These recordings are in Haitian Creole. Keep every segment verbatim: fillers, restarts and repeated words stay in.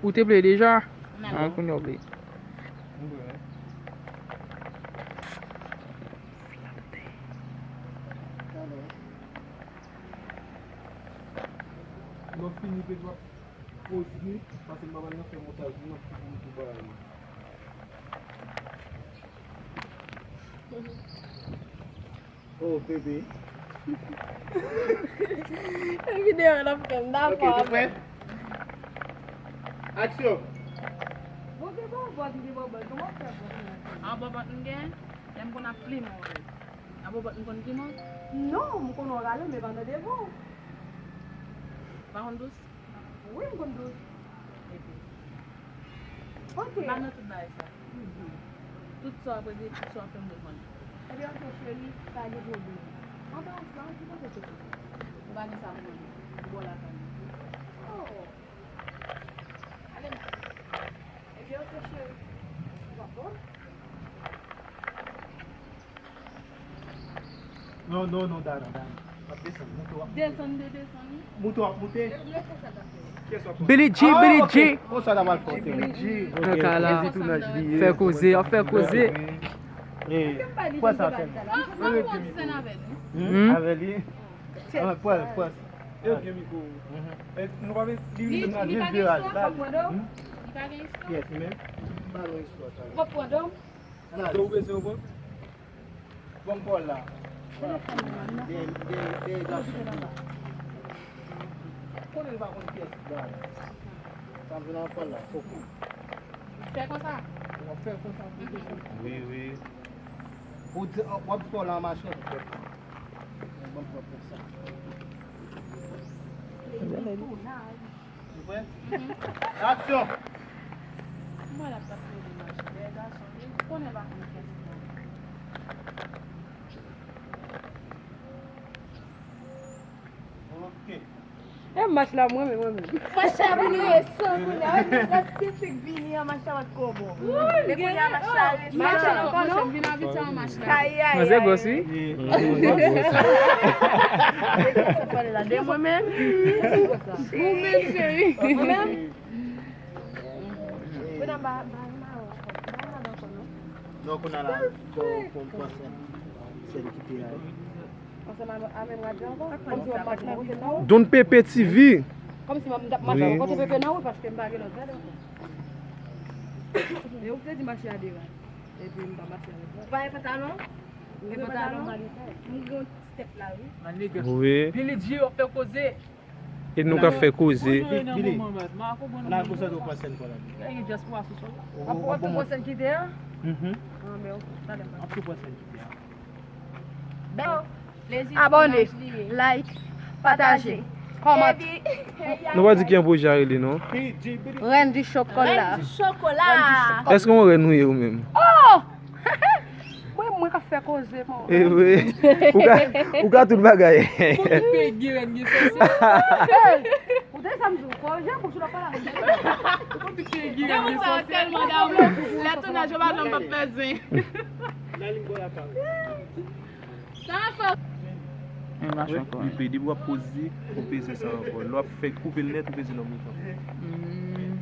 Ou te ple deja? Ah, kounye a w ple. Lè w fini, Pedro, poze, paske m pa pral nan fè montaj, non, pou m tou bagay la. Oh, bebe. Videyo an ap fè m dakò. Ok, nou prè? Aksyon! Bon, gen bòbòt, gen bòbòt. Kòman w fè bòbòt? Ah, bòbòt m gen, lè m konn ap plimen w vre. Ah, bòbòt m konn plimen w? Non, m konnen w rale, men pa nan devan w. Pa konn dous? Wi, m konn dous. Epi, ok. M pa nan tout bagay sa. Mhm. Tout sa w ap regle, tout sa w ap fè, m bezwen l. Ebyen, ok, cheri, pa gen pwoblèm. Anba sa, ki kote w te ye? M pa gen sa pou mwen. M bò lakay mwen. Oh. Ale m. Ebyen, ok, cheri. W ap bon? Non, non, non, Dana, Dana. W ap desann, moute w ap moute. Desann, de desann. Moute w ap moute. Billy G, Billy G. Konsa ta pral fè. Billy G. Ok, kaka la. Fè koze, ap fè koze. Pran sa, fè. Hmm? Avè li. Pran, pran. E, gen mikwo. Nou pa vle li, li, li pa gen istwa. Yes, men. Ba nou istwa sa. Ou pa pran dòm? Ala, ou bezwen pran? Bon, Paul la. Dèyè, dèyè, dèyè gason. Konnen l pa konn kiyès li la. Sa m vin an Paul la, fò kou. Fè konsa. W ap fè konsa pou kou. Wi, wi. Ou di, w ap di Paul la an mache. Bon, pran konsa. Nou prè? Aksyon! Mwen la pa fè demach. Dèyè gason, li konnen pa konn kès mwen. Ok. E mach la, mwen menm, mwen menm. Mach la vin resan kounye a. Lè ti fik vini an, mach la pa t ko bon. Men kounye a, mach la resan. Mach la ankò, non? Vin abitye an mach la. Ay, ay, ay. Mwen se gòs, wi. Sa pale la de mwen menm. Ou menm, cheri. Ou menm? Kounye a ba, ba, ba, ba, ba, ba, non, kounye a la, fò, fò m panse sèn ki te a. Ansanm avèk madanm ou, kòmsi w ap mache nan wout nan wout. Don Pepe T V. Kòmsi m ap mache nan wout, paske m pa gen lòt zèl ankò. E ou te di mache a de ray. Epi m pa mache avèk ou. Ou pa gen pantalon? Ou gen pantalon? M gen yon ti stèp la, wi. Wi. Billy G, w ap fè koze. E nou ka fè koze. Billy. N al konsantre w pran sèn kò la. W ap, w ap tou pran sèn ki te a? Mhm. An, men ok, talè m ap tou pran sèn ki te a. Abòne, like, pataje, kòmante. Nou pa di ki yon pwojè a rele non. Rèn di chokola. Rèn di chokola. Èske yon rèn ou ye ou menm? Oh! Mwen, mwen ka fè koze, mwen. E vre. Ou ka, ou ka tout bagay. Pou tout peyi gen rèn gen sòsyè. Ou te sa m di w, kò jan pou sou la pala. Pou tout peyi gen rèn gen sòsyè. Tèlman damou. Lè tounaj yo pa janm p ap fè zen. Nan limbo la pa. Sa fò. Men mache ankò. Li pede pou w ap poze, ou peze sa ankò. Lè w ap fè koupe l nèt, ou peze lòt bouton. Hmm.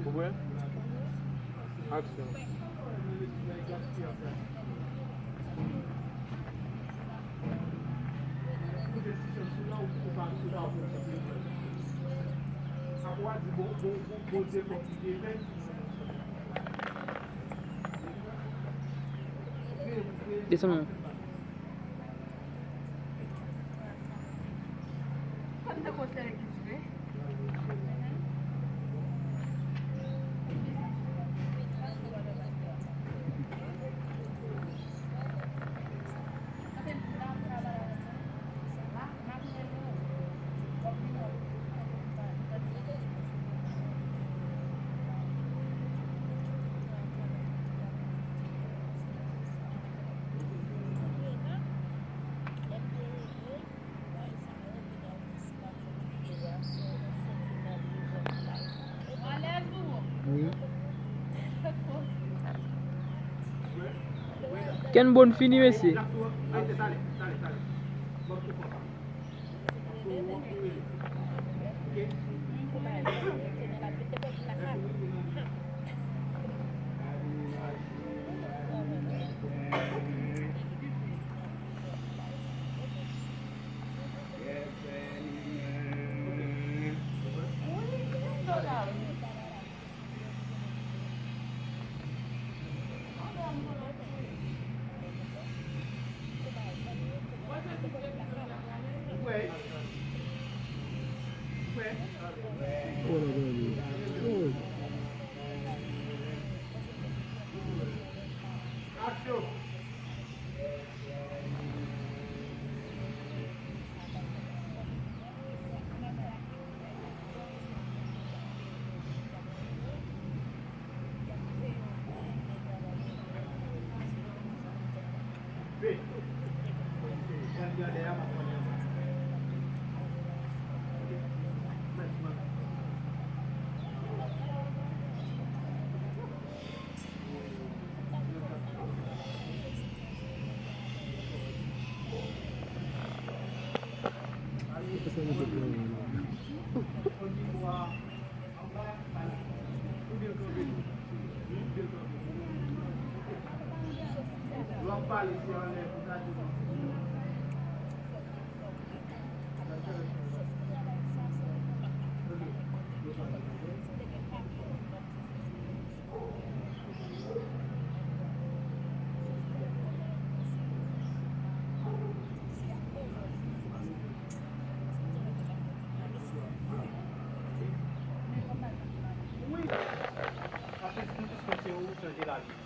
Ou prè? Aksyon. Sa pou a di bon, bon, bon, Bondye fòk li te fè. Desann non. Ken bon fini, mesye.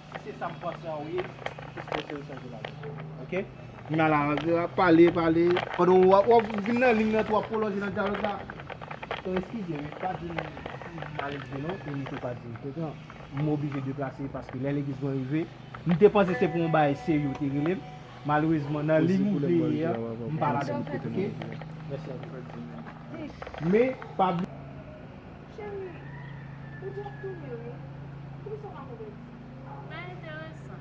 Si se sa m panse a ou ye, m te sipoze chanje lavi. Oke? Kounye a la, w ap pale, pale. Pandan w ap, w ap vin nan liy nan tou, w ap pwolonje nan dyalòg la. Ton, eskize, wi, pa di m mal egzije non, e m tou pa di m kontan. M oblije deplase paske lè legliz mwen rive, m te panse se pou yon bagay serye w te rele m. Malerezman, nan liy ou vle ye a, m pa ladan. Oke? Mèsi anpil. Men, pa bliye. Cheri, ou djòb tounen wi. Poukisa w pa konprann? Sa enteresan.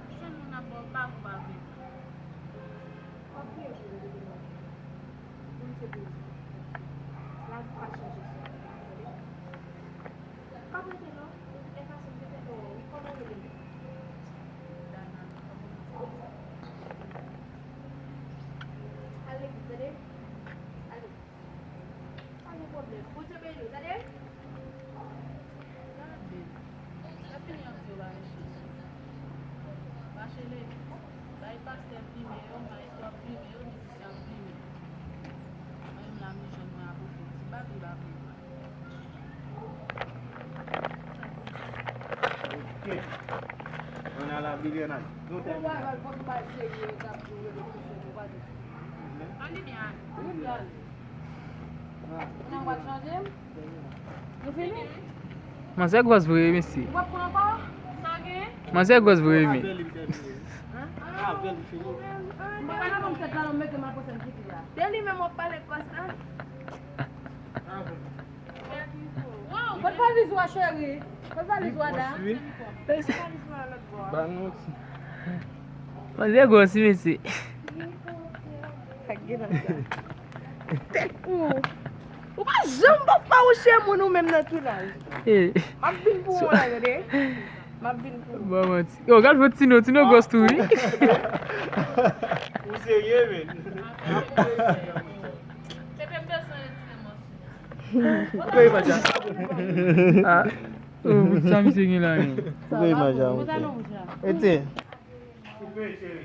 Ou jwenn moun ap ba w pa pou pa vle. W ap priye pou mwen depi maten. Pou m se Bondye. Lavi pa chanje sou mwen, tande? Pa prete non. Lè pase m te fè dòmi. Kòman w rele m? Dana. Al legliz, tande? Ale. Pa gen pwoblèm. Bondye beni w, tande? Gade. Sa fini ap di yo pa gen chans. Bachelet, bay pastè plimen yo, maestro ap plimen yo, mizisyen ap plimen. Mwen menm la, m jwenn mwen ap ofri ti bab, li pa vle pran. Ok. On a la bilionaj. Nou tèmine. An li byen. Nou fini? Manzè gwòs vre, mesye. Manzè gwòs vre, men. De li menm w ap pale konsa. Pot valiz ou a, cheri. Pot valiz ou a, da. Ba nou ti. Manzè gwòs, mesye. Sa k gen nan sa? Tèt pou ou. Ou pa janm p ap fawouche moun ou menm nan tounaj. M ap vin pou ou la, tande. M ap vin pou ou. Ba manti. Yo, gad vòt Tino, Tino gwòs tou, wi. Ou serye, men? Koupe imaj la. Ah. Oh, sa misye gen la, non? Koupe imaj la, monchè. Ete. Koupe, cheri.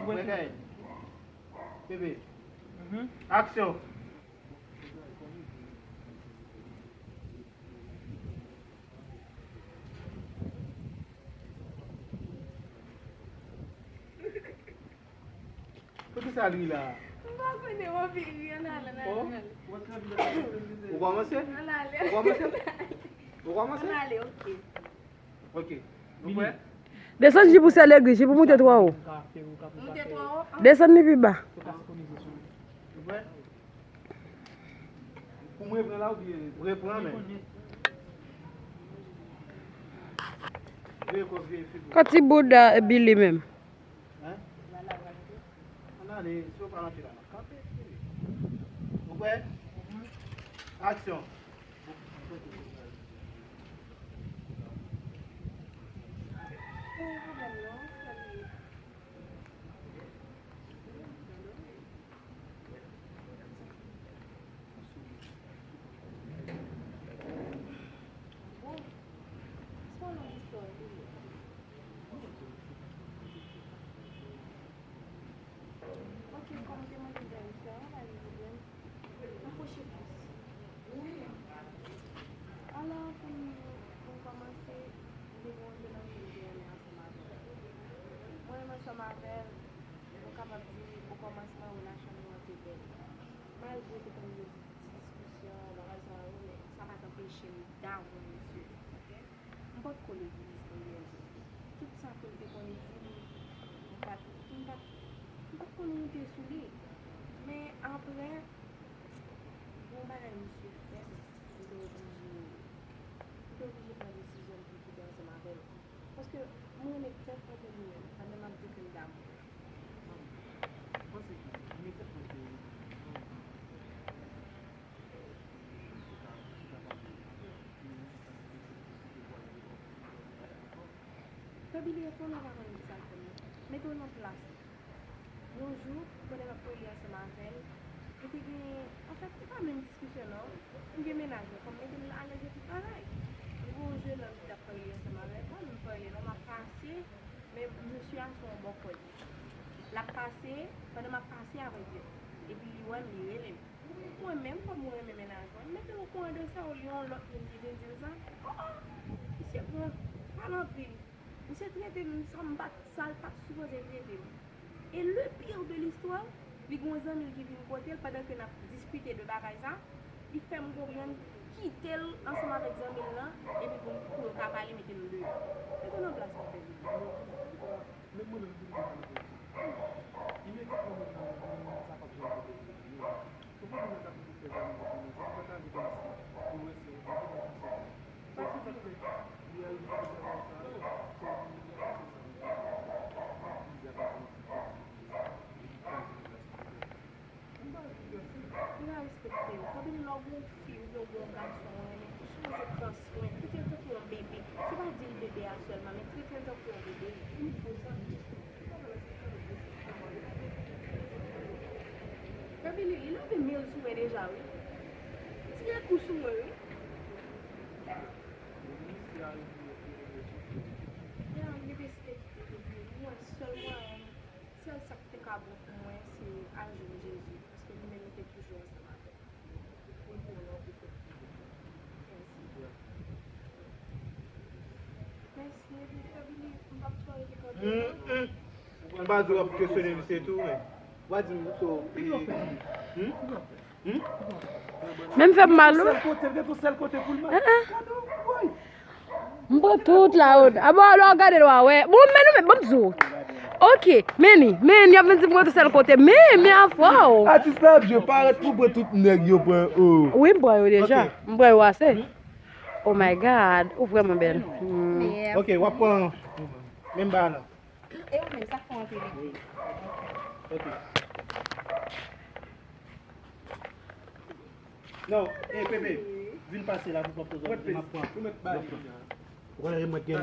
Ou kwè, Gaël? Bebe. Aksyon. Poukisa l ri la? M pa konnen, w ap ri, ann ale, ann ale, ann ale. Ou kòmanse? Ann ale. Ou kòmanse? Ou kòmanse? Ann ale, oke. Oke. Nou prè? Desann jip ou sè legliz, jip ou moute twò wo. Moute twò wo? Desann li pi ba. Nou prè? Pou mwen pran la oubyen repran men? Veye kò, veye figi. Kòti bouda Billy menm. Hein? Ann ale, si w pa rantre la, m ap kanpe. Ou prè? Aksyon. Bon, se yon long istwa wi. Ok, kòm w te mande m fè istwa an, pa gen pwoblèm. M pwoche plis. Alò, pou n, pou n kòmanse, m te gen yon jèn fi m te renmen ansanm avè l. Mwen menm ansanm avè l, nou kapab di, okòmansman, relasyon nou an te bèl. Malgre te konn gen ti diskisyon, bagay sa yo, men sa pa t anpeche m damou misye, oke? M potko legliz, premye jou. Tout sa ke l te konn di m, m pa t, m pa t, m pa t konn moute sou li. Men apre, gen yon bagay misye fè m, m te oblije, m te oblije pran desizyon m pou kite ansanm avè l. Paske m renmen tèt mwen pou li menm, pandan m ap di ke m damou l. Fè Billy reponn, ou pa konn kisa l fè m nan. Mete w nan plas li. Yon jou, pandan m ap prale ansanm avè l, li te gen, anfèt, se pa menm diskisyon non. M gen mennaj mwen, fò m mete l alèz nan tout bagay. Li gen yon jèn fi m t ap prale ansanm avè l, pa menm prale non, m ap pase, men mesye a se yon bòkò li ye. L ap pase, pandan m ap pase, a vrè di, epi li wè m, li rele m. Mwen menm, kòm mwen renmen mennaj mwen, m mete l okouran de sa, olye yon lòt moun ki vin di l sa. Oh, oh! Misye pran, pale anpil. Misye trete m sa m pa t, sa l pa t sipoze trete m. E le pire de l'histoire, li gen yon zanmi l ki vin kote l pandan ke n ap diskite de bagay sa, li fè m konprann kite l ansanm avèk zanmi l lan, epi pou, pou yo ka pale, mete l deyò. Mete l nan plas li, fè vini. Men mwen menm, pou m te pale pou li. Imedyatman, mwen di, "Non, non, non, sa p ap janm rive pou li, non." Ou konprann, mwen ta toujou fè zanmi pou li, se pou pataje kòmsi, pou wè si, ou konprann, sa se, se sa k fè li al di bagay sa yo, se li menm ki fè sa. M ap di, "Gade, m ap di, gade." Li pa respekte w. Fabini, lè w gen yon fi oubyen w gen yon gason w renmen, ou sipoze pran swen, trete l tankou yon bebe. Se pa di l bebe a sèlman, men trete l tankou yon bebe. Fabini, li lave men l sou mwen deja, wi. Tire kou sou mwen, wi. Ya, li deside kite l, epi mwen, sèl mwayen m Sèl sa k te ka bon pou mwen, se al jwenn Jezi, paske li menm li te toujou ansanm avè m. Pou l pran w pou fè. Mèsi. Mèsi, epi fè vini, m p ap fè rete kanpe non. M pa di w ap kesyone misye tou, men. W a di m, so, e, hmm? Hmm? Men m fè m mal, wi. Sèl kote, gen yon sèl kote pou l mal. Gade w, woy. M pran tout la, o. A bon, lè w gade l, w a wè. Bon, men nou, men, ban m di w. Ok, men li, men li ap vin di m mwen tou sèl kote. Men, men afè w. Atis la ap jwe parèt pou pran tout nèg yo pran, o. Wi, m pran yo deja. M pran yo ase. Oh my God, ou vrèman bèl. Hmm. Ok, w ap pran menm ba la. E ou menm, sa k fè w antre legliz? Ok. Non, e Pepe, vin pase la pou pran poz. M ap pran. Wè, e mwen gen